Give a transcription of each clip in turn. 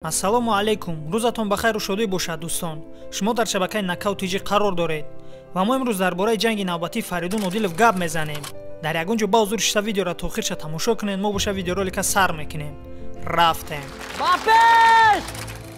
Ассалому алайкум, рӯзатон ба хайру шодӣ бошад, дӯстон. Шумо дар шабакаи Нокаут ТЖ қарор доред ва мо имрӯз дар бораи ҷанги навбатии Фаридун Одилов гап мезанем. Дар ягон ҷо ба ҳузур шиста видеоро то охирша тамошо кунед, мо боша видеоролика сар мекунем. Рафтем.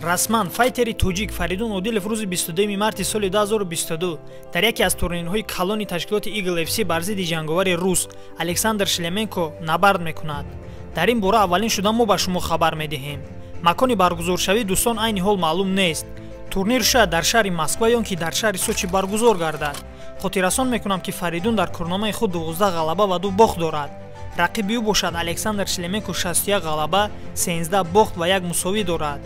Расман файтери тоҷик Фаридун Одилов рӯзи 22 марти соли 2022 дар яке аз турнирҳои калони ташкилоти Eagle FC бар зидди ҷанговари рус Александр Шлеменко набард мекунад. Дар ин бора аввалин шуда мо ба шумо хабар медиҳем. Макони баргузоршавии дӯстон айни ҳол маълум нест. Турнир шояд дар шаҳри Москва ё ки дар шаҳри Сочи баргузор гардад. Хотиррасон мекунам, ки Фаридун дар корномаи худ 12 ғалаба ва 2 бохт дорад. Рақиби ӯ бошад Александр Шлеменко 61 ғалаба, 13 бохт ва 1 мусовӣ дорад.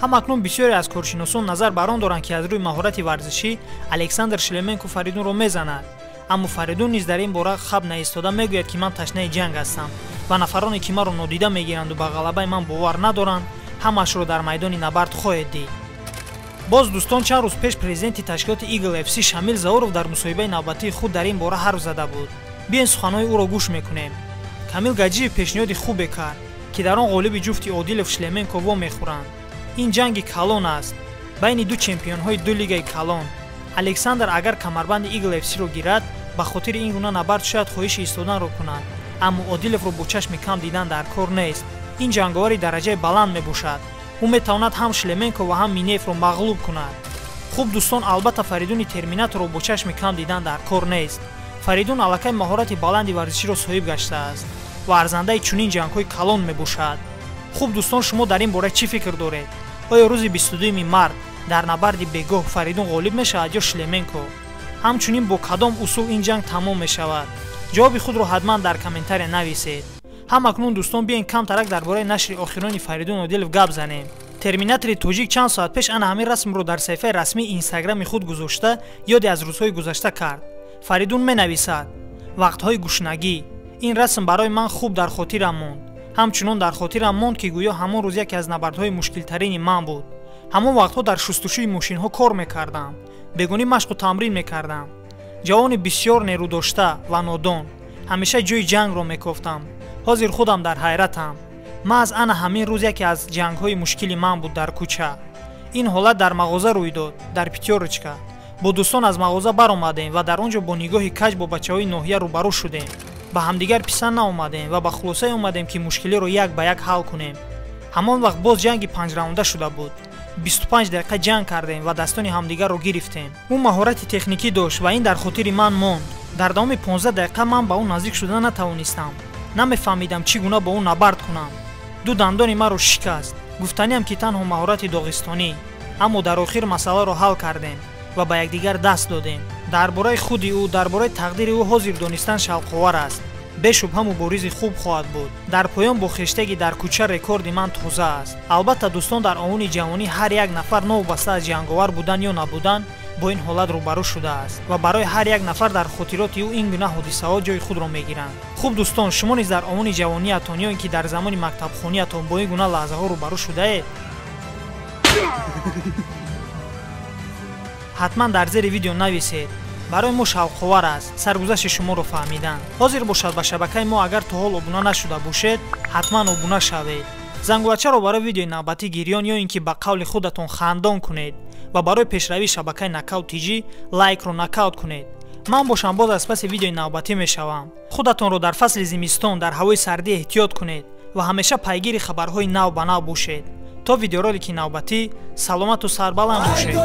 Ҳам акнун бисёре аз коршиносон назар бар он доранд, ки аз рӯи маҳорати варзишӣ Александр Шлеменко Фаридунро мезанад. Аммо Фаридун низ дар ин бора хаб наистода мегӯяд, ки ман ташнаи ҷанг ҳастам ва нафароне, ки маро нодида мегиранду ба ғалабаи ман бовар надоранд, ҳамаашро дар майдони набард хоҳед дид. Боз дӯстон, чанд рӯз пеш президенти ташкилоти Eagle FC Шамил Зауров дар мусоҳибаи навбатии худ дар ин бора ҳарф зада буд. Биёен суханҳои ӯро гӯш мекунем. Камил Гаҷиев пешниҳоди хубе кард, ки дар он ғолиби ҷуфти Одилов Шлеменко вомехӯранд. Ин ҷанги калон аст байни ду чемпионҳои ду лигаи калон. Александр агар камарбанди Eagle FC-ро гирад, ба хотири ин гуна набард шояд хоҳиши истоданро кунад, аммо Одиловро бо чашми кам дидан дар кор нест. Ин ҷанговари дараҷаи баланд мебошад. Ӯ метавонад ҳам Шлеменко ва ҳам Минеевро мағлуб кунад. Хуб дӯстон, албатта Фаридуни Терминаторро бо чашми кам дидан дар кор нест. Фаридун аллакай маҳорати баланди варзиширо соҳиб гаштааст ва арзандаи чунин ҷангҳои калон мебошад. Хуб дӯстон, шумо дар ин бора чӣ фикр доред? Оё рӯзи 22 март дар набарди бегоҳ Фаридун ғолиб мешавад ё Шлеменко? Ҳамчунин бо кадом усул ин ҷанг тамом мешавад? Ҷавоби худро ҳатман дар комментария нависед. Ҳам акнун дӯстон, биёен камтарак дар бораи нашри охирони Фаридун Одилов гап занем. Терминатори тоҷик чанд соат пеш ана ҳамин расмро дар саҳифаи расмии инстаграми худ гузошта, ёде аз рӯзҳои гузашта кард. Фаридун менависад: вақтҳои гушнагӣ. Ин расм барои ман хуб дар хотирам монд. Ҳамчунон дар хотирам монд, ки гӯё ҳамон рӯз яке аз набардҳои мушкилтарини ман буд. Ҳамон вақтҳо дар шустушӯи мошинҳо кор мекардам, бегонӣ машқу тамрин мекардам. Ҷавони бисёр нерӯдошта ва нодон, ҳамеша ҷои ҷангро мекофтам. Ҳозир худам дар ҳайратам. Маҳз ана ҳамин рӯз яке аз ҷангҳои мушкили ман буд дар кӯча. Ин ҳолат дар мағоза рӯй дод, дар Пятёрочка. Бо дӯстон аз мағоза баромадем ва дар он ҷо бо нигоҳи каҷ бо бачаҳои ноҳия рӯбарӯ шудем. Ба ҳамдигар писанд наомадем ва ба хулосае омадем, ки мушкилиро як ба як ҳал кунем. Ҳамон вақт боз ҷанги панҷраунда шуда буд. 25 дақиқа ҷанг кардем ва дастони ҳамдигарро гирифтем. Ӯ маҳорати техникӣ дошт ва ин дар хотири ман монд. Дар давоми 15 дақиқа ман ба ӯ наздик шуда натавонистам. Намефаҳмидам, чӣ гуна бо ӯ набард кунам. Ду дандони маро шикаст. Гуфтаниам, ки танҳо маҳорати доғистонӣ. Аммо дар охир масъаларо ҳал кардем ва ба якдигар даст додем. Дар бораи худи ӯ, дар бораи тақдири ӯ ҳозир донистан шавқовар аст. Бешубҳа муборизи хуб хоҳад буд. Дар поён бо хештаги дар кӯча рекорди ман тоза аст. Албатта дӯстон, дар овони ҷавонӣ ҳар як нафар новобаста аз ҷанговар будан ё набудан бо ин ҳолат рӯбарӯ шудааст ва барои ҳар як нафар дар хотироти ӯ ин гуна ҳодисаҳо ҷои худро мегиранд. Хуб дӯстон, шумо низ дар овони ҷавониятон ё ин ки дар замони мактабхониятон бо ин гуна лаҳзаҳо рӯбарӯ шудаед? Ҳатман дар зери видео нависед. Барои мо шавқовар аст саргузашти шуморо фаҳмидан. Ҳозир бошад ба шабакаи мо агар то ҳол обуна нашуда бошед, ҳатман обуна шавед. Зангулачаро барои видеои навбатӣ гирён ё ин ки ба қавли худатон хандон кунед ва барои пешравии шабакаи Нокаут ТЖ лайкро нокаут кунед. Ман бошам боз аз паси видеои навбатӣ мешавам. Худатонро дар фасли зимистон дар ҳавои сардӣ эҳтиёт кунед ва ҳамеша пайгири хабарҳои нав ба нав бошед. То видеоролики навбатӣ саломату сарбаланд бошед.